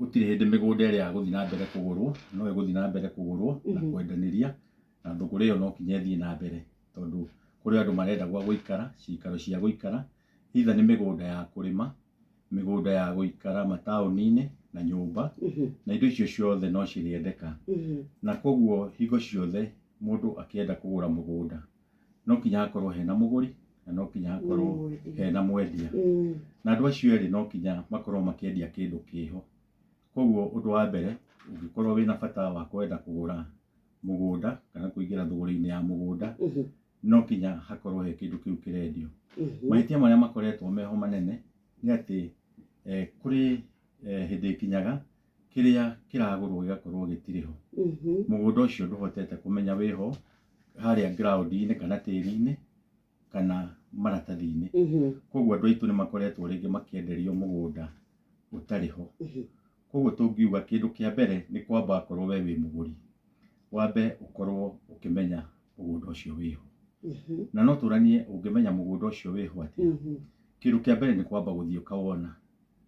Gũtirĩ hĩndĩ mĩgũnda ĩrĩa yagũthiĩ na mbere kũgũrwo, no ĩgũthiĩ na mbere kũgũrwo na kwendanĩria, na thũgũrĩ ĩyo no kinya ĩthiĩ na mbere, tondũ kũrĩ andũ marenda gwa gũikara, cikaro cia gũikara, either nĩ mĩgũnda ya kũrĩma, mĩgũnda ya gũikara mataũni-inĩ na nyũmba, na indo icio ciothe no cirĩendeka. Na koguo hingo ciothe mũndũ akĩenda kũgũra mũgũnda, no kinya hakorwo hena mũgũri na no kinya hakorwo hena mwendia. Na andũ acio erĩ no kinya makorwo makĩendia kĩndũ kĩho. Koguo ũndũ wa mbere, ũngĩkorwo wĩna bata wa kwenda kũgũra mũgũnda kana kũingĩra thũgũrĩ-inĩ ya mũgũnda, no kinya hakorwo he kĩndũ kĩu kĩrendio. Mahĩtia marĩa makoretwo meho manene nĩ atĩ kũrĩ hĩndĩ ĩkinyaga kĩrĩa kĩragũrwo gĩgakorwo gĩtirĩ ho. Mũgũnda ũcio ndũhotete kũmenya wĩho harĩa ground-inĩ kana tĩri-inĩ kana maratathi-inĩ. Koguo andũ aitũ nĩ makoretwo rĩngĩ makĩenderio mũgũnda ũtarĩ ho. Koguo tũngiuga kĩndũ kĩa mbere nĩ kwamba akorwo we wĩ mũgũri, wambe ũkorwo ũkĩmenya mũgũnda ũcio wĩho. Na no tũranie ũngĩmenya mũgũnda ũcio wĩho atĩa? Kĩndũ kĩa mbere nĩ kwamba gũthiĩ ũkawona,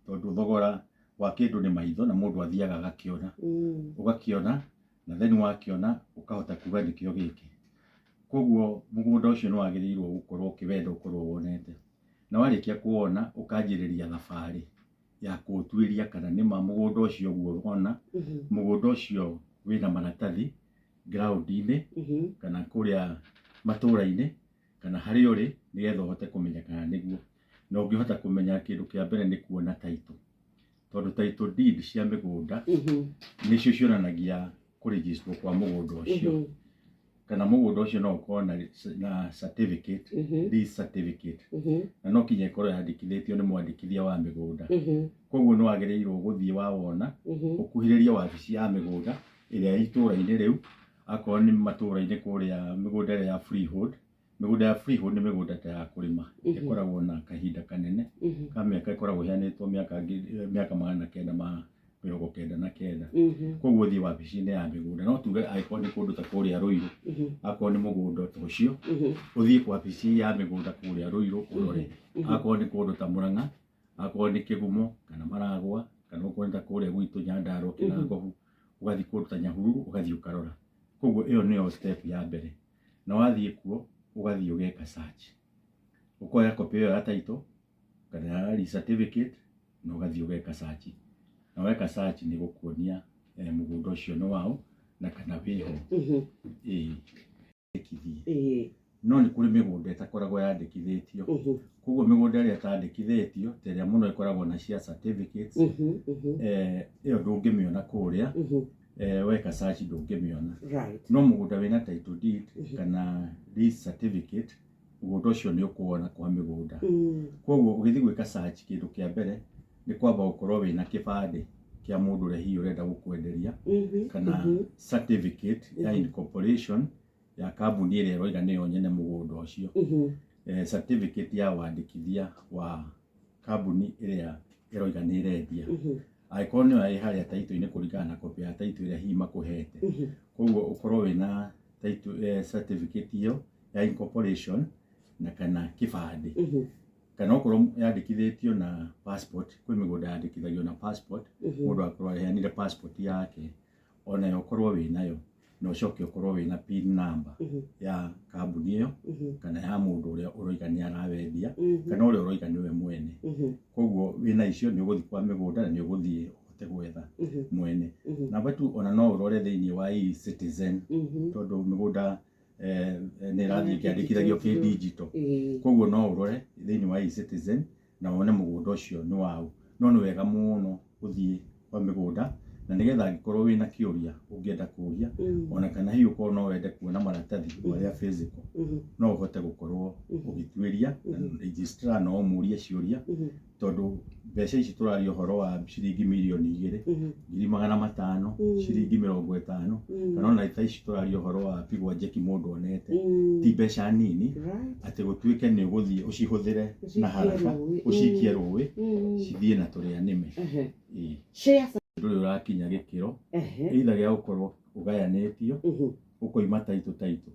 tondũ thogora wa kĩndũ nĩ maitho na mũndũ athiaga agakĩona. Ũgakĩona na then wakĩona ũkahota kuga nĩkĩo gĩkĩ. Koguo mũgũnda ũcio nĩ wagĩrĩirwo gũkorwo ũkĩwenda ũkorwo wonete. Na warĩkia kũwona ũkanjĩrĩria thabarĩ ya kũũtuĩria kana nĩma mũgũnda ũcio ũguo wona, mũgũnda ũcio wĩna maratathi ground-inĩ kana kũrĩa matũra-inĩ kana harĩa ũrĩ, nĩgetha ũhote kũmenya kana nĩguo. Na ũngĩhota kũmenya kĩndũ kĩa mbere nĩ kuona title, tondũ title deed cia mĩgũnda nĩcio cionanagia kũrĩgicwo kwa mũgũnda ũcio. Kana mũgũnda ũcio no ũkorwo na certificate, lease certificate, na no kinya ĩkorwo yandĩkithĩtio nĩ mwandĩkithia wa mĩgũnda. Koguo nĩ wagĩrĩirwo gũthiĩ wawona, ũkuhĩrĩrie wabici ya mĩgũnda ĩrĩa ĩ itũra-inĩ rĩu, akorwo nĩ matũra-inĩ kũrĩa mĩgũnda ĩrĩa ya freehold. Mĩgũnda ya freehold nĩ mĩgũnda ta ya kũrĩma, ĩkoragwo na kahinda kanene ka mĩaka, ĩkoragwo ĩheanĩtwo mĩaka 999. Koguo ũthiĩ wabici-inĩ ya mĩgũnda, no tuge angĩkorwo nĩ kũndũ ta kũrĩa Ruiru, akorwo nĩ mũgũnda ta ũcio, ũthiĩ wabici ya mĩgũnda kũrĩa Ruiru ũrore. Akorwo nĩ kũndũ ta Murang'a, akorwo nĩ Kĩgumo kana Maragwa, kana okorwo nĩ ta kũrĩa gwitũ Nyandarua Kĩnangobu, ũgathiĩ kũndũ ta Nyahururu ũgathiĩ ũkarora. Koguo ĩyo nĩyo step ya mbere. Na wathiĩ kuo ũgathiĩ ũgeka search, ũkoya copy ĩyo ya title kana ya lease certificate na ũgathiĩ ũgeka search. Na weka search nĩ gũkuonia mũgũnda ũcio nĩ waũ na kana wĩho. Ĩĩ. Andĩkithie. No nĩ kũrĩ mĩgũnda ĩtakoragwo yandĩkithĩtio. Koguo mĩgũnda ĩrĩa ĩtandĩkithĩtio ta ĩrĩa mũno ĩkoragwo na share certificates, ĩyo ndũngĩmĩona kũrĩa, weka search ndũngĩmĩona. No mũgũnda wĩna title deed kana lease certificate, mũgũnda ũcio nĩ ũkũwona kwa mĩgũnda. Koguo ũgĩthiĩ gwĩka search, kĩndũ kĩa mbere nĩ kwamba gũkorwo wĩna kĩbandĩ kĩa mũndũ ũrĩa hihi ũrenda gũkwenderia, kana certificate ya incorporation ya kambuni ĩrĩa ĩroiga nĩyo nyene mũgũnda ũcio. Certificate ya wandĩkithia wa kambuni ĩrĩa ĩroiga nĩ ĩrendia. Angĩkorwo nĩyo ĩ harĩa title-inĩ kũringana na copy ya title ĩrĩa hihi makũhete. Koguo ũkorwo wĩna title, certificate ĩyo ya incorporation na kana kĩbandĩ. Kana okorwo yandĩkithĩtio na passport, kwĩ mĩgũnda yandĩkithagio na passport, mũndũ akorwo aheanire passport yake, onayo ũkorwo wĩnayo, na ũcoke ũkorwo wĩna PIN number ya kambuni ĩyo kana ya mũndũ ũrĩa ũroiga nĩ arawendia kana ũrĩa ũroiga nĩwe mwene. Koguo wĩna icio nĩ ũgũthiĩ kwa mĩgũnda na nĩ ũgũthiĩ ũhote gwetha mwene. Namba tu ona no ũrore thĩinĩ wa eCitizen, tondũ mĩgũnda nĩ ĩrathiĩ ĩkĩandĩkithagio kĩ digital. Koguo no ũrore thĩinĩ wa eCitizen na wone mũgũnda ũcio nĩ waũ. No nĩ wega mũno gũthiĩ kwa mĩgũnda na nĩgetha angĩkorwo wĩna kĩũria ũngĩenda kũria, ona kana hihi ũkorwo no wende kuona maratathi marĩa physical, no ũhote gũkorwo ũgĩtuĩria na registrar no ũmũrie ciũria, tondũ mbeca ici tũraria ũhoro wa ciringi 2 mirioni, 500,000, ciringi 50, kana ona thaa ici tũraria ũhoro wa pigwa njeki mũndũ onete, ti mbeca nini atĩ gũtuĩke nĩ ũgũthiĩ ũcihũthĩre na haraka, ũcikie rũĩ cithiĩ na tũrĩa nĩme. Ĩĩ. Ndũrĩ ũrakinya gĩkĩro either gĩa gũkorwo ũgayanĩtio ũkoima taitũ taitũ.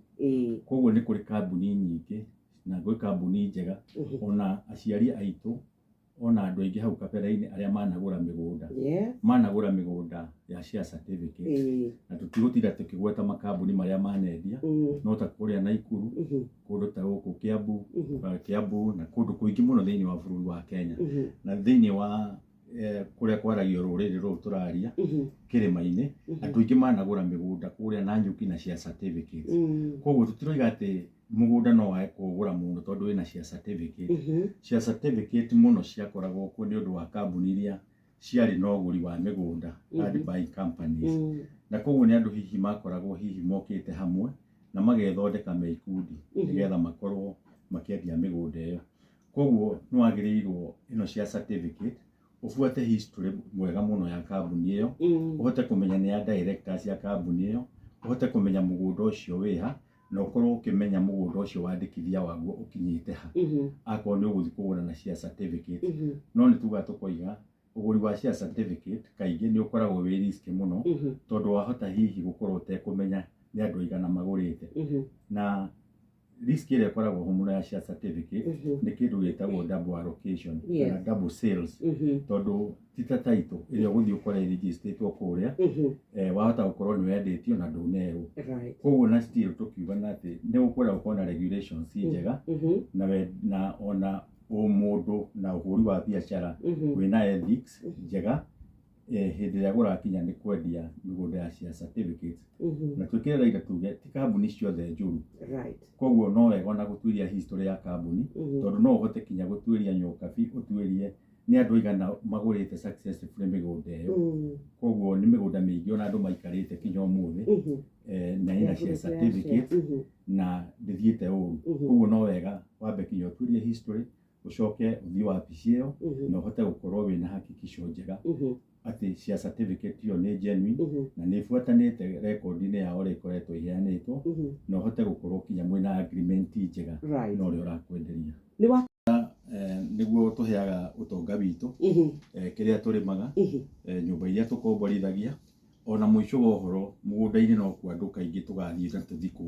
Koguo nĩ kũrĩ kambuni nyingĩ na gwĩ kambuni njega, ona aciari aitũ ona andũ aingĩ hau kabere-inĩ arĩa managũra mĩgũnda, managũra mĩgũnda ya share certificate, na tũtigũtinda tũkĩgweta makambuni marĩa manendia, no ta kũrĩa Naikuru, kũndũ ta gũkũ Kiambu, Kiambu na kũndũ kũingĩ mũno thĩinĩ wa bũrũri wa Kenya, na thĩinĩ wa kũrĩa kwaragio rũrĩrĩ rũrũ tũraria kĩrĩma-inĩ, andũ aingĩ managũra mĩgũnda kũrĩa Nanyuki na share certificates. Koguo tũtiroiga atĩ mũgũnda no wae kũũgũra mũno tondũ wĩna share certificate. Share certificate mũno ciakoragwo kuo nĩ ũndũ wa kambuni iria ciarĩ na ũgũri wa mĩgũnda, land buying companies, na koguo nĩ andũ hihi makoragwo hihi mokĩte hamwe na magethondeka me ikundi nĩgetha makorwo makĩendia mĩgũnda ĩyo. Koguo nĩ wagĩrĩirwo ĩno share certificate ũbuate history mwega mũno ya kambuni ĩyo, ũhote kũmenya nĩ ya directors ya kambuni ĩyo, ũhote kũmenya mũgũnda ũcio wĩha, na ũkorwo ũkĩmenya mũgũnda ũcio wandĩkithia waguo ũkinyĩte ha, akorwo nĩ ũgũthiĩ kũgũra na share certificate. No nĩ tugaga tũkoiga ũgũri wa share certificate kaingĩ nĩ ũkoragwo wĩ risk mũno, tondũ wahota hihi gũkorwo ũtekũmenya nĩ andũ aigana magũrĩte. Na risk ĩrĩa ĩkoragwo ho mũno ya share certificate nĩ kĩndũ gĩtagwo double allocation kana double sales, tondũ ti ta title ĩrĩa ũgũthiĩ ũkore ĩrĩgistĩtwo kũrĩa, wahota gũkorwo nĩ wendetio na ndũnerwo. Koguo na still tũkiuga na atĩ nĩ gũkwenda gũkorwo na regulations njega, na ona ũmũndũ na ũhũri wa biacara wĩna ethics njega, hĩndĩ ĩrĩa gũrakinya nĩ kwendia mĩgũnda ya share certificates. Na twĩkĩre raida tuge ti kambuni ciothe njũru. Koguo no wega ona gũtuĩria history ya kambuni, tondũ no ũhote kinya gũtuĩria nyokabi, ũtuĩrie nĩ andũ aigana magũrĩte successfully mĩgũnda ĩyo. Koguo nĩ mĩgũnda mĩingĩ ona andũ maikarĩte kinya ũmũthĩ, na ĩna share certificate na ndĩthiĩte ũru. Koguo no wega wambe kinya ũtuĩrie history, ũcoke ũthiĩ wabici ĩyo na ũhote gũkorwo wĩna hakikisho njega atĩ share certificate ĩyo nĩ genuine na nĩ ĩbuatanĩte rekondi-inĩ yao ũrĩa ĩkoretwo ĩheanĩtwo, na ũhote gũkorwo kinya mwĩna agreement njega na ũrĩa ũrakwenderia. Nĩguo tũheaga ũtonga witũ, kĩrĩa tũrĩmaga, nyũmba iria tũkomborithagia, ona mũico wa ũhoro mũgũnda-inĩ no kuo andũ kaingĩ tũgathiĩ na tũthikwo.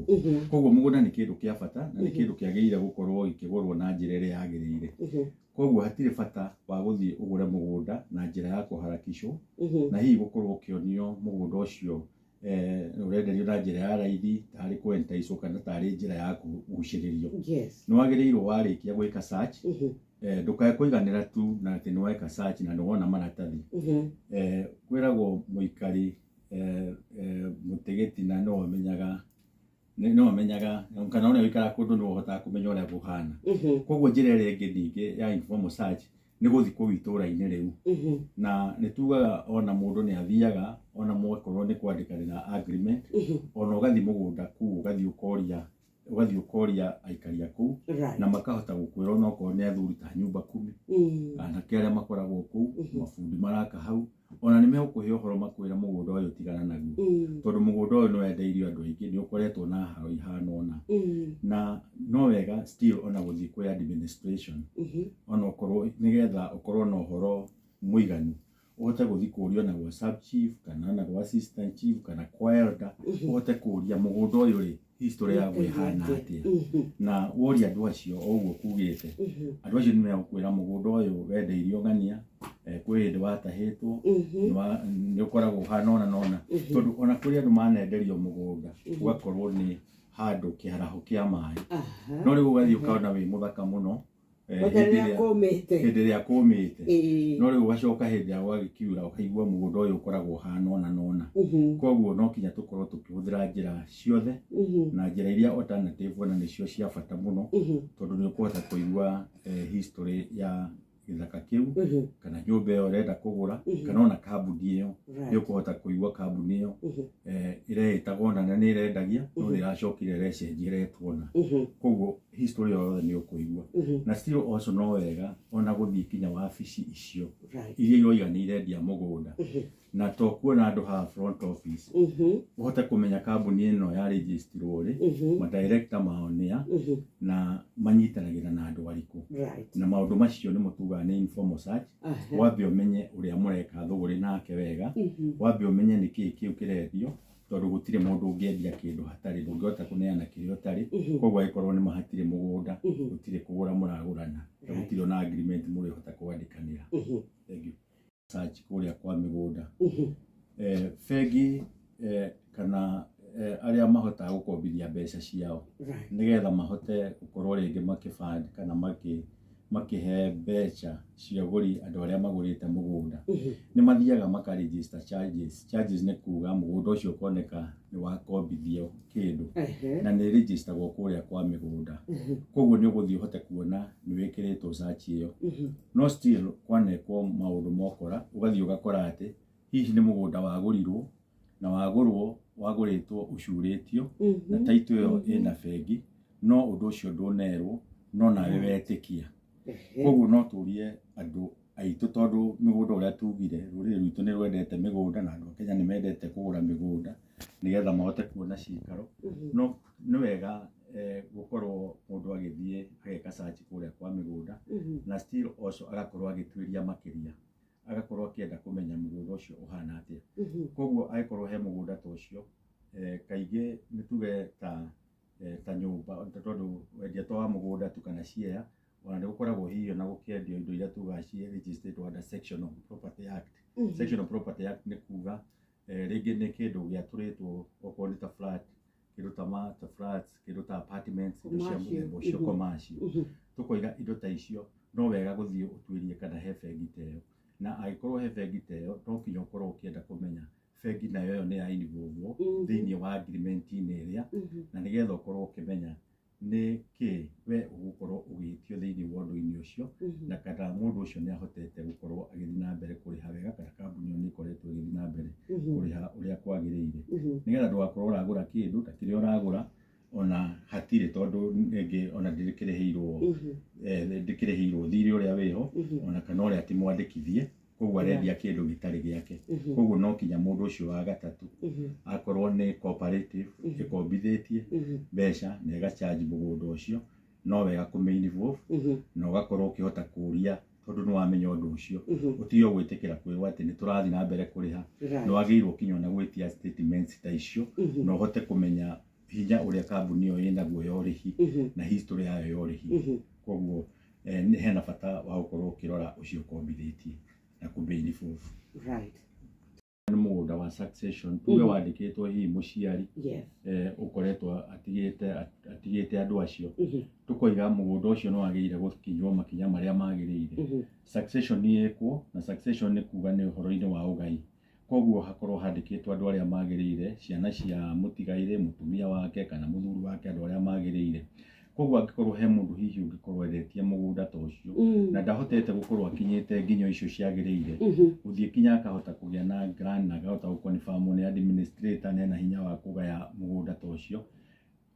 Koguo mũgũnda nĩ kĩndũ kĩa bata na nĩ kĩndũ kĩagĩrĩire gũkorwo gĩkĩgũrwo na njĩra ĩrĩa yagĩrĩire. Koguo hatirĩ bata wa gũthiĩ ũgũre mũgũnda na njĩra ya kũharakicwo, na hihi gũkorwo ũkĩonio mũgũnda ũcio ũrenderio na njĩra ya raithi tarĩ kũenticewo kana tarĩ njĩra ya kũgucĩrĩrio. Nĩ wagĩrĩirwo warĩkia gwĩka search, ndũkae kũiganĩra tu na atĩ nĩ weka search na nĩ wona maratathi. Kwĩragwo mũikari mũtĩ gĩtina no amenyaga, no amenyaga kana ũrĩa ũikaraga kũndũ nĩwe ũhotaga kũmenya ũrĩa kũhana. Koguo njĩra ĩrĩa ĩngĩ ningĩ ya informal search nĩ gũthiĩ kũu itũra-inĩ rĩu, na nĩ tugaga ona mũndũ nĩ athiaga ona mwakorwo nĩ kwandĩkanĩra agreement, ona ũgathiĩ mũgũnda kũu, ũgathiĩ ũkoria aikari a kũu, na makahota gũkwĩra onokorwo nĩ athuri ta nyumba kumi, anake arĩa makoragwo kũu, mabundi maraka hau, ona nĩ megũkũhe ũhoro makwĩra mũgũnda ũyũ tigana naguo, tondũ mũgũnda ũyũ nĩ wendeirio andũ aingĩ, nĩ ũkoretwo na haro ihana ũna. Na no wega still ona gũthiĩ kwĩ administration, ona ũkorwo nĩgetha ũkorwo na ũhoro mũiganu, ũhote gũthiĩ kũũria ona gwa sub chief kana ona gwa assistant chief kana kwa elder, ũhote kũũria mũgũnda ũyũ rĩ, history yaguo ĩhana atĩa. Na woria andũ acio o ũguo kugĩte, andũ acio nĩ megũkwĩra mũgũnda ũyũ wendeirio ng'ania, kwĩ hĩndĩ watahĩtwo, nĩ ũkoragwo ũhana ũna na ũna, tondũ ona kũrĩ andũ manenderio mũgũnda ũgakorwo nĩ handũ kĩaraho kĩa maĩ, no rĩu ũgathiĩ ũkona wĩ mũthaka mũno, Kwanja hĩndĩ rĩrĩa kũmĩte. Hĩndĩ ĩrĩa kũmĩte. No rĩu ũgacoka hĩndĩ ĩrĩa gwagĩkiura ũkaigua mũgũnda ũyũ ũkoragwo ũhana ũna na ũna. Koguo no kinya tũkorwo tũkĩhũthĩra njĩra ciothe, na njĩra iria alternative ona nĩcio cia bata mũno, tondũ nĩ ũkũhota kũigua history ya gĩthaka kĩu, kana nyũmba ĩyo ũrenda kũgũra, kana ona kambuni ĩyo. Nĩ ũkũhota kũigua kambuni ĩyo ĩreĩtagwo na nĩ ĩrendagia, no nĩ ĩracokire ĩrecenjia ĩretwo na. Koguo history ĩyo yothe nĩ ũkũigua. Na still also no wega ona gũthiĩ kinya wabici icio iria iroiga nĩ irendia mũgũnda, na to kuona andũ haha front office, ũhote kũmenya kambuni ĩno ya registrwo rĩ, madirector mao nĩa, na manyitanagĩra na andũ arĩkũ. Na maũndũ macio nĩmo tugaga nĩ informal search. Wambe ũmenye ũrĩa mũreka thũgũrĩ nake wega, wambe ũmenye nĩkĩĩ kĩu kĩrendio. Tondũ gũtirĩ mũndũ ũngĩendia kĩndũ hatarĩ, ndũngĩhota kũneana kĩrĩa ũtarĩ. Koguo angĩkorwo nĩ mahatirĩ mũgũnda, gũtirĩ kũgũra mũragũrana, na gũtirĩ ona agreement mũrĩhota kwandĩkanĩra. Thank you. Search kũrĩa kwa mĩgũnda. Bengi kana arĩa mahotaga gũkombithia mbeca ciao nĩgetha mahote gũkorwo rĩngĩ makĩband kana makĩhe mbeca cia ũgũri andũ arĩa magũrĩte mũgũnda, nĩ mathiaga maka register charges. Charges nĩ kuga mũgũnda ũcio ũkoneka nĩ wakombithio kĩndũ na nĩ registergwo kũrĩa kwa mĩgũnda. Koguo nĩ ũgũthiĩ ũhote kuona nĩ wĩkĩrĩtwo search ĩyo. No still kwanekwo maũndũ mokora, ũgathiĩ ũgakora atĩ hihi nĩ mũgũnda wagũrirwo na wagũrwo wagũrĩtwo ũcurĩtio na title ĩyo ĩna bengi, no ũndũ ũcio ndũnerwo, no nawe wetĩkia. Koguo no tũrie andũ aitũ, tondũ mĩgũnda ũrĩa tugire, rũrĩrĩ rwitũ nĩ rwendete mĩgũnda na andũ a Kenya nĩ mendete kũgũra mĩgũnda nĩgetha mahote kuona cikaro. No nĩ wega gũkorwo mũndũ agĩthiĩ ageka search kũrĩa kwa mĩgũnda, na still also agakorwo agĩtuĩria makĩria, agakorwo akĩenda kũmenya mũgũnda ũcio ũhana atĩa. Koguo angĩkorwo he mũgũnda ta ũcio, kaingĩ nĩ tuge ta nyũmba, tondũ wendia to wa mũgũnda tu kana share, ona nĩ gũkoragwo hihi ona gũkĩendio indo iria tugaga ci registered under Section of Property Act. Section of Property Act nĩ kuga rĩngĩ nĩ kĩndũ gĩatũrĩtwo, okorwo nĩ ta flat, kĩndũ ta flats, kĩndũ ta apartments, indo cia Commercial. mũthemba ũcio, commercial. Tũkoiga indo ta icio no wega gũthiĩ ũtuĩrie kana he bengi ta ĩyo, na angĩkorwo he bengi ta ĩyo, no nginya ũkorwo ũkĩenda kũmenya bengi nayo ĩyo nĩ ya involve thĩinĩ wa agreement-inĩ ĩrĩa, na nĩgetha ũkorwo ũkĩmenya nĩ kĩ we ũgũkorwo ũgĩtio thĩinĩ wa ũndũ-inĩ ũcio, na kana mũndũ ũcio nĩ ahotete gũkorwo agĩthiĩ na mbere kũrĩha wega, kana kambuni ĩyo nĩ ĩkoretwo ĩgĩthiĩ na mbere kũrĩha ũrĩa kwagĩrĩire, nĩgetha ndũgakorwo ũragũra kĩndũ ta kĩrĩa ũragũra ona hatirĩ, tondũ rĩngĩ ona ndĩkĩrĩhĩirwo, ndĩkĩrĩhĩirwo thirĩ ũrĩa wĩho, ona kana ũrĩa ti mwandĩkithie, koguo arendia kĩndũ gĩtarĩ gĩake. Koguo no kinya mũndũ ũcio wa gatatũ, akorwo nĩ cooperative ĩkombithĩtie mbeca na ĩgacharge mũgũnda ũcio, no wega kũmĩ involve na ũgakorwo ũkĩhota kũria, tondũ nĩ wamenya ũndũ ũcio, ũtige gwĩtĩkĩra kwĩrwo atĩ nĩ tũrathiĩ na mbere kũrĩha. Nĩ wagĩrĩirwo kinya ona gwĩtia statements ta icio na ũhote kũmenya hinya ũrĩa kambuni ĩyo ĩnaguo ya ũrĩhi na history yayo ya ũrĩhi. Koguo nĩ hena bata wa gũkorwo ũkĩrora ũcio ũkombithĩtie na kũmĩ involve. Nĩ mũgũnda wa succession, tuge wandĩkĩtwo hihi mũciari ũkoretwo atigĩte andũ acio, tũkoiga mũgũnda ũcio nĩ wagĩrĩire gũkinywo makinya marĩa magĩrĩire, succession ĩkwo. Na succession nĩ kuga nĩ ũhoro-inĩ wa ũgai, koguo hakorwo handĩkĩtwo andũ arĩa magĩrĩire, ciana cia mũtigairĩ, mũtumia wake kana mũthuri wake, andũ arĩa magĩrĩire. Koguo angĩkorwo he mũndũ hihi ũngĩkorwo endetie mũgũnda ta ũcio na ndahotete gũkorwo akinyĩte nginyo icio ciagĩrĩire, gũthiĩ kinya akahota kũgĩa na grant na akahota gũconfirm nĩ administrator na ena hinya wa kũgaya mũgũnda ta ũcio,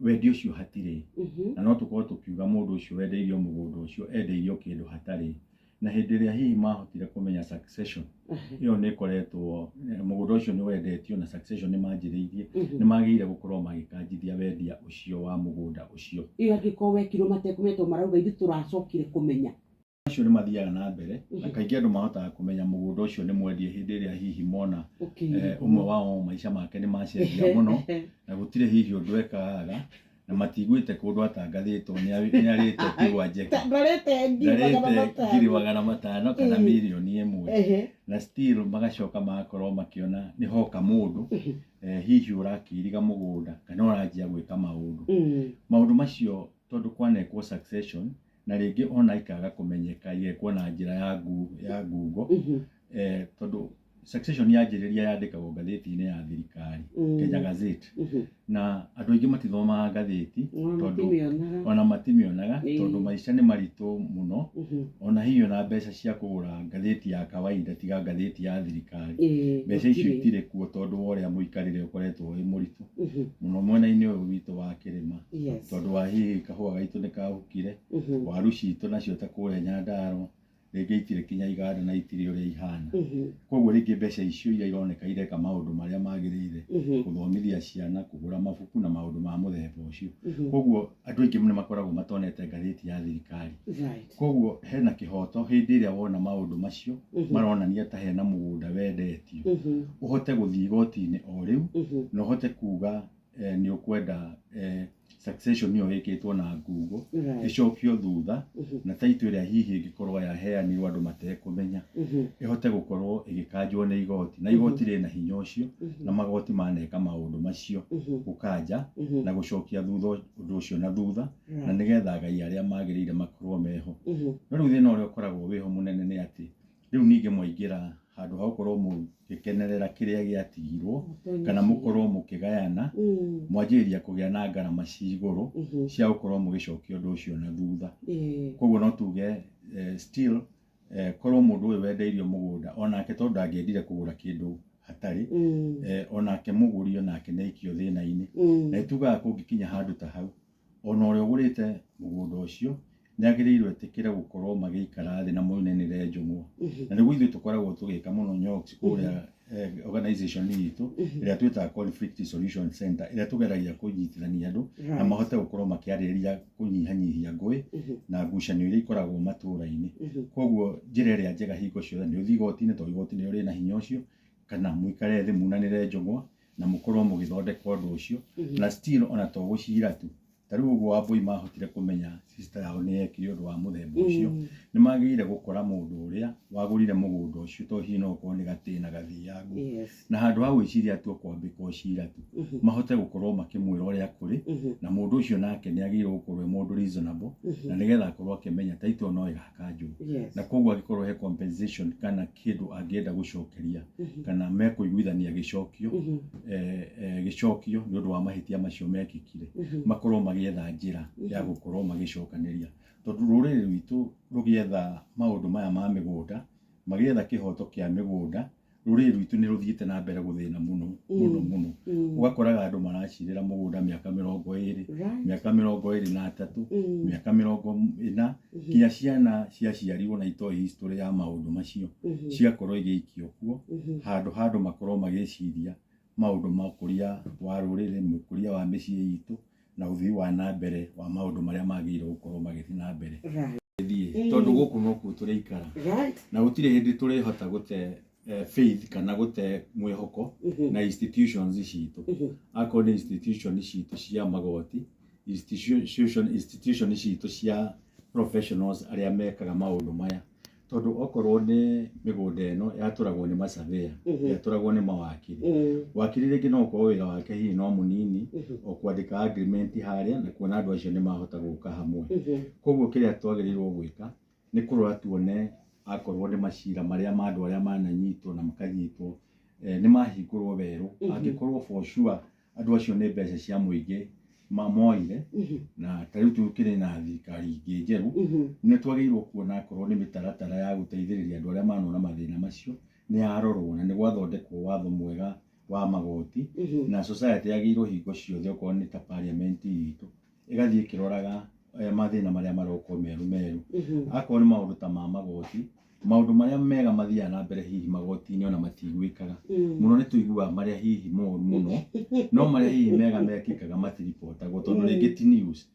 wendia ũcio hatirĩ. Na no tũkorwo tũkiuga mũndũ ũcio wendeirio mũgũnda ũcio endeirio kĩndũ hatarĩ, na hĩndĩ ĩrĩa hihi mahotire kũmenya succession ĩyo nĩ ĩkoretwo, mũgũnda ũcio nĩ wendetio na succession nĩ manjĩrĩirie, nĩ magĩrĩire gũkorwo magĩkanjithia wendia ũcio wa mũgũnda ũcio. Ĩyo angĩkorwo wekirwo matekũmenya, tondũ marauga ithuĩ tũracokire kũmenya. Macio nĩ mathiaga na mbere, na kaingĩ andũ mahotaga kũmenya mũgũnda ũcio nĩ mwendie hĩndĩ ĩrĩa hihi mona ũmwe wao maica make nĩ macenjia mũno na gũtirĩ hihi ũndũ ekaga na matiguĩte kũndũ atangathĩtwo nĩ arĩte tigwa njeke, ndarĩte ngiri magana ndarĩte ngiri matano 500 kana 1 million, na still magacoka magakorwo makĩona nĩ hoka mũndũ hihi ũrakĩiriga mũgũnda kana ũranjia gwĩka maũndũ maũndũ macio, tondũ kwanekwo succession na rĩngĩ ona ikaga kũmenyeka, igekwo na njĩra ya ngungo, tondũ succession yanjĩrĩria yandĩkagwo ngathĩti-inĩ ya thirikari, Kenya Gazette, na andũ aingĩ matithomaga ngathĩti Ona tondũ matimĩonaga. Ona matimĩonaga, tondũ maica nĩ maritũ mũno, ona hihi ona mbeca cia kũgũra ngathĩti ya kawaida tiga ngathĩti ya thirikari, mbeca icio gũtirĩ. Itirĩ kuo, tondũ wa ũrĩa mũikarĩre ũkoretwo wĩ mũritũ mũno mwena-inĩ ũyũ witũ wa kĩrĩma, tondũ wa hihi kahũa gaitũ nĩ kahukire, waru citũ nacio ta kũrĩa Nyandarua. Rĩngĩ itirĩ kinya iganda na itirĩ ũrĩa ihana. Koguo rĩngĩ mbeca icio iria ironeka ireka maũndũ marĩa magĩrĩire, gũthomithia ciana, kũgũra mabuku na maũndũ ma mũthemba ũcio. Koguo andũ aingĩ nĩ makoragwo matonete ngathĩti ya thirikari. Koguo hena kĩhoto hĩndĩ ĩrĩa wona maũndũ macio maronania ta hena mũgũnda wendetio, ũhote gũthiĩ igoti-inĩ o rĩu na ũhote kuga nĩ ũkwenda succession ĩyo ĩkĩtwo na ngungo ĩcokio thutha, na title ĩrĩa hihi ĩngĩkorwo yaheanirwo andũ matekũmenya ĩhote gũkorwo ĩgĩkanjwo nĩ igoti, na igoti rĩna hinya ũcio, na magoti maneka maũndũ macio gũkanja na gũcokia thutha ũndũ ũcio na thutha, na nĩgetha ngai arĩa magĩrĩire makorwo meho. No rĩu thĩna ũrĩa ũkoragwo wĩho mũnene nĩ atĩ rĩu ningĩ mwaingĩra handũ ha gũkorwo mũgĩkenerera kĩrĩa gĩatigirwo kana mũkorwo mũkĩgayana, mwanjĩrĩria kũgĩa na ngarama ci igũrũ cia gũkorwo mũgĩcokia ũndũ ũcio na thutha. Koguo no tuge still korwo mũndũ ũyũ wendeirio mũgũnda onake, tondũ ndangĩendire kũgũra kĩndũ hatarĩ, onake mũgũri onake nĩ aikio thĩna-inĩ. Na itugaga kũngĩkinya handũ ta hau, ona ũrĩa ũgũrĩte mũgũnda ũcio nĩ agĩrĩirwo etĩkĩre gũkorwo magĩikara thĩ na moinanĩre njũng'wa. Na nĩguo ithuĩ tũkoragwo tũgĩka mũno Nyoks kũrĩa organization itũ ĩrĩa twĩtaga Conflict Solution Center, ĩrĩa tũgeragia kũnyitithania andũ na mahote gũkorwo makĩarĩrĩria kũnyihanyihia ngũĩ na ngucanio iria ikoragwo matũra-inĩ. Koguo njĩra ĩrĩa njega hingo ciothe nĩ ũthiĩ igoti-inĩ, tondũ igoti nĩrĩo rĩna hinya ũcio, kana mũikare thĩ munanĩre njũng'wa na mũkorwo mũgĩthondeka ũndũ ũcio. Na still ona to gũcira tu, ta rĩu ũguo Wambũi mahotire kũmenya sister yao nĩ yekire ũndũ wa mũthemba ũcio, nĩ magĩrĩire gũkora mũndũ ũrĩa wagũrire mũgũnda ũcio, tondũ hihi no ũkorwo nĩ gatĩna gathiangu, na handũ ha gwĩciria tu kwambĩka ũcira tu, mahote gũkorwo makĩmwĩra ũrĩa kũrĩ. Na mũndũ ũcio nake nĩ agĩrĩirwo gũkorwo e mũndũ reasonable, na nĩgetha akorwo akĩmenya title no ĩgakanjwo, na koguo angĩkorwo he compensation kana kĩndũ angĩenda gũcokeria kana mekũiguithania gĩcokio, gĩcokio nĩ ũndũ wa mahĩtia macio mekĩkire, makorwo magĩetha njĩra ya gũkorwo magĩcokanĩria, tondũ rũrĩrĩ rwitũ rũgĩetha maũndũ maya ma mĩgũnda, magĩetha kĩhoto kĩa mĩgũnda, rũrĩrĩ rwitũ nĩ rũthiĩte na mbere gũthĩna mũno mũno mũno. Ũgakoraga andũ maracirĩra mũgũnda mĩaka 20, mĩaka 23, mĩaka 40, nginya ciana ciaciarirwo na itoĩ history ya maũndũ macio cigakorwo igĩikio kuo, handũ handũ makorwo magĩciria maũndũ ma ũkũria wa rũrĩrĩ, ũkũria wa mĩciĩ itũ na ũthii wa na mbere wa maũndũ marĩa magĩrĩire gũkorwo magĩthiĩ na mbere. Thiĩ tondũ gũkũ nokuo tũrĩikara, na gũtirĩ hĩndĩ tũrĩhota gũte faith kana gũte mwĩhoko na institutions citũ, akorwo nĩ institution citũ cia magoti, institution citũ cia professionals arĩa mekaga maũndũ maya, tondũ okorwo nĩ mĩgũnda ĩno yatũragwo nĩ masurveyor, yatũragwo nĩ mawakiri. Wakiri rĩngĩ no ũkorwo wĩra wake hihi no mũnini, o kwandĩka agreement harĩa na kuona andũ acio nĩ mahota gũka hamwe. Koguo kĩrĩa twagĩrĩirwo gwĩka nĩ kũrora tuone akorwo nĩ macira marĩa ma andũ arĩa mananyitwo na makanyitwo, nĩ mahingũrwo werũ. Angĩkorwo for sure andũ acio nĩ mbeca cia mũingĩ moire, na ta rĩu tũkĩrĩ na thirikari ingĩ njerũ, nĩ twagĩrĩirwo kuona akorwo nĩ mĩtaratara ya gũteithĩrĩria andũ arĩa manona mathĩna macio nĩ yarorwo na nĩ gwathondekwo watho mwega wa magoti. Na society yagĩrĩirwo hingo ciothe, okorwo nĩ ta parliament itũ, ĩgathiĩ ĩkĩroraga mathĩna marĩa marokwo meru meru, akorwo nĩ maũndũ ta ma magoti. Maũndũ marĩa mega mathiaga na mbere hihi magoti-inĩ ona matiguĩkaga mũno, nĩ tũiguaga marĩa hihi moru mũno, no marĩa hihi mega mekĩkaga matiribotagwo tondũ rĩngĩ ti news.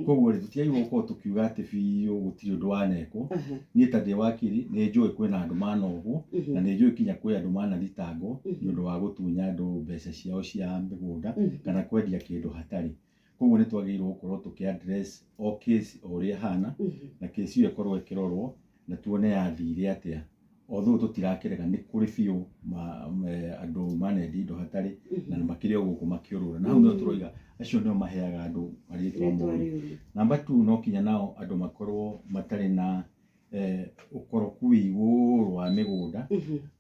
Koguo rĩ, tũtiagĩrĩirwo gũkorwo tũkiuga atĩ biũ gũtirĩ ũndũ wanekwo. Niĩ ta ndĩ wakiri nĩ njũĩ kwĩna andũ manohwo, na nĩ njũĩ kinya kwĩ andũ manathitangwo nĩ ũndũ wa gũtunya andũ mbeca ciao cia mĩgũnda kana kwendia kĩndũ hatarĩ. Koguo nĩ twagĩrĩirwo gũkorwo tũkĩ address o case o ũrĩa ĩhana, na case ĩyo ĩkorwo ĩkĩrorwo na tuone yathire atĩa. Although tũtirakĩrega nĩ kũrĩ biũ andũ manendia indo hatarĩ na makĩrĩ o gũkũ makĩũrũra, na hau nĩho tũroiga acio nĩo maheaga andũ marĩtwa Rĩtwa moru. rĩũru. Number two, no kinya nao andũ makorwo matarĩ na ũkoroku wĩ igũrũ wa mĩgũnda,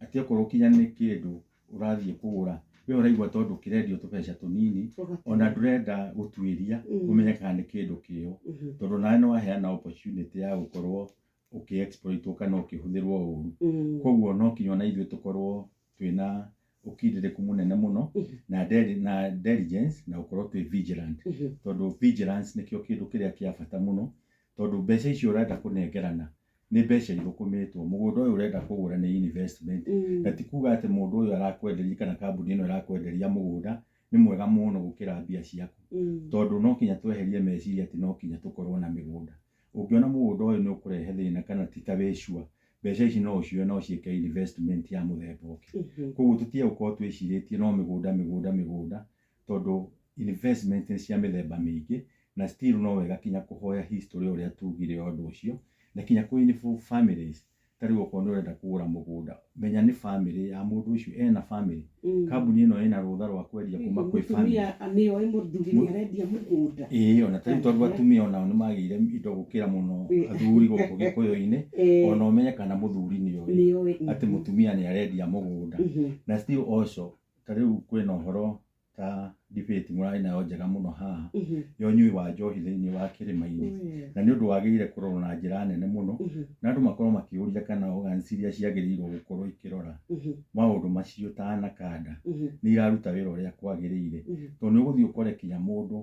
atĩ okorwo kinya nĩ kĩndũ ũrathiĩ kũgũra, we ũraigua tondũ kĩrendio tũbeca tũnini, ona ndũrenda gũtuĩria ũmenye kana nĩ kĩndũ kĩo, tondũ nawe nĩ waheana opportunity ya gũkorwo ũkĩ-exploitwo kana ũkĩhũthĩrwo ũru. Koguo no kinya ona ithuĩ tũkorwo twĩna ũkindĩrĩku mũnene mũno na diligence na gũkorwo twĩ vigilant, tondũ vigilance nĩkĩo kĩndũ kĩrĩa kĩa bata mũno, tondũ mbeca icio ũrenda kũnengerana Nĩ mbeca ithũkũmĩtwo. Mũgũnda ũyũ ũrenda kũgũra nĩ investment, na ti kuga atĩ mũndũ ũyũ arakwenderia kana kambuni ĩno ĩrakwenderia mũgũnda nĩ mwega mũno gũkĩra mbia ciaku, tondũ no kinya tweherie meciria atĩ no kinya tũkorwo na mĩgũnda. Ũngĩona mũgũnda ũyũ nĩ ũkũrehe thĩna kana ti ta wĩ sure, mbeca ici no ũcioe no ciĩke investment ya mũthemba ũngĩ. Koguo tũtige gũkorwo twĩcirĩtie no mĩgũnda, mĩgũnda, mĩgũnda, tondũ investment nĩ cia mĩthemba mĩingĩ, na still no wega kinya kũhoya history ũrĩa tugire ũndũ ũcio, na kinya kũ involve families. Ta rĩu okorwo nĩ ũrenda kũgũra mũgũnda, menya nĩ family ya mũndũ ũcio, ena family, kambuni ĩno ĩna rũtha rwa kwendia kuma kwĩ family. Mũtumia nĩoĩ mũthuri nĩ arendia mũgũnda. Ĩĩ, ona ta rĩu tondũ atumia onao nĩ magĩire indo gũkĩra mũno athuri gũkũ gĩkũyũ-inĩ, ona ũmenye kana mũthuri nĩoĩ nĩoĩ atĩ mũtumia nĩ arendia mũgũnda. Na still also ta rĩu kwĩna ũhoro ta debate mũrarĩ nayo njega mũno haha ya ũnyui wa njohi thĩinĩ wa kĩrĩma-inĩ, na nĩ ũndũ wagĩrĩire kũrorwo na njĩra nene mũno, na andũ makorwo makĩũria kana organs iria ciagĩrĩirwo gũkorwo ikĩrora maũndũ macio ta anakanda nĩ iraruta wĩra ũrĩa kwagĩrĩire, tondũ nĩ ũgũthiĩ ũkore kinya mũndũ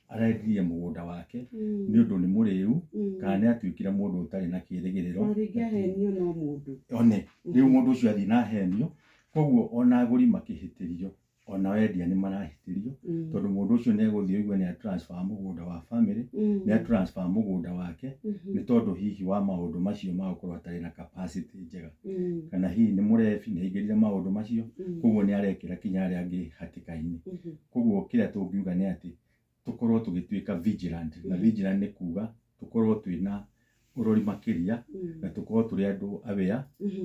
arendirie mũgũnda wake nĩ ũndũ nĩ mũrĩu kana nĩ atuĩkire mũndũ ũtarĩ na kĩrĩgĩrĩro. Ona rĩngĩ ahenio no mũndũ. One rĩu mũndũ ũcio athiĩ na ahenio, koguo ona agũri makĩhĩtĩrio, ona wendia nĩ marahĩtĩrio, tondũ mũndũ ũcio nĩ egũthiĩ oigue nĩ transfer mũgũnda wa family, nĩ transfer mũgũnda wake, nĩ tondũ hihi wa maũndũ macio ma gũkorwo atarĩ na capacity njega, kana hihi nĩ mũrebi, nĩ aingĩrire maũndũ macio, koguo nĩ arekĩra kinya arĩa angĩ hatĩka-inĩ. Koguo kĩrĩa tũngiuga nĩ atĩ tũkorwo tũgĩtuĩka vigilant, na vigilant nĩ kuga tũkorwo twĩna ũrori makĩria, na tũkorwo tũrĩ andũ aware,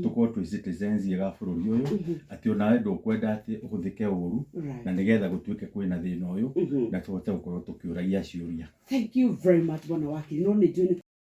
tũkorwo twĩ citizens ega a bũrũri ũyũ, atĩ onawe ndũkwenda atĩ ũhũthĩke ũru, na nĩgetha gũtuĩke kwĩna thĩna ũyũ, na tũhote gũkorwo tũkĩũragia ciũria. Thank you very much, bwana wakiri, no nĩ njũĩ nĩ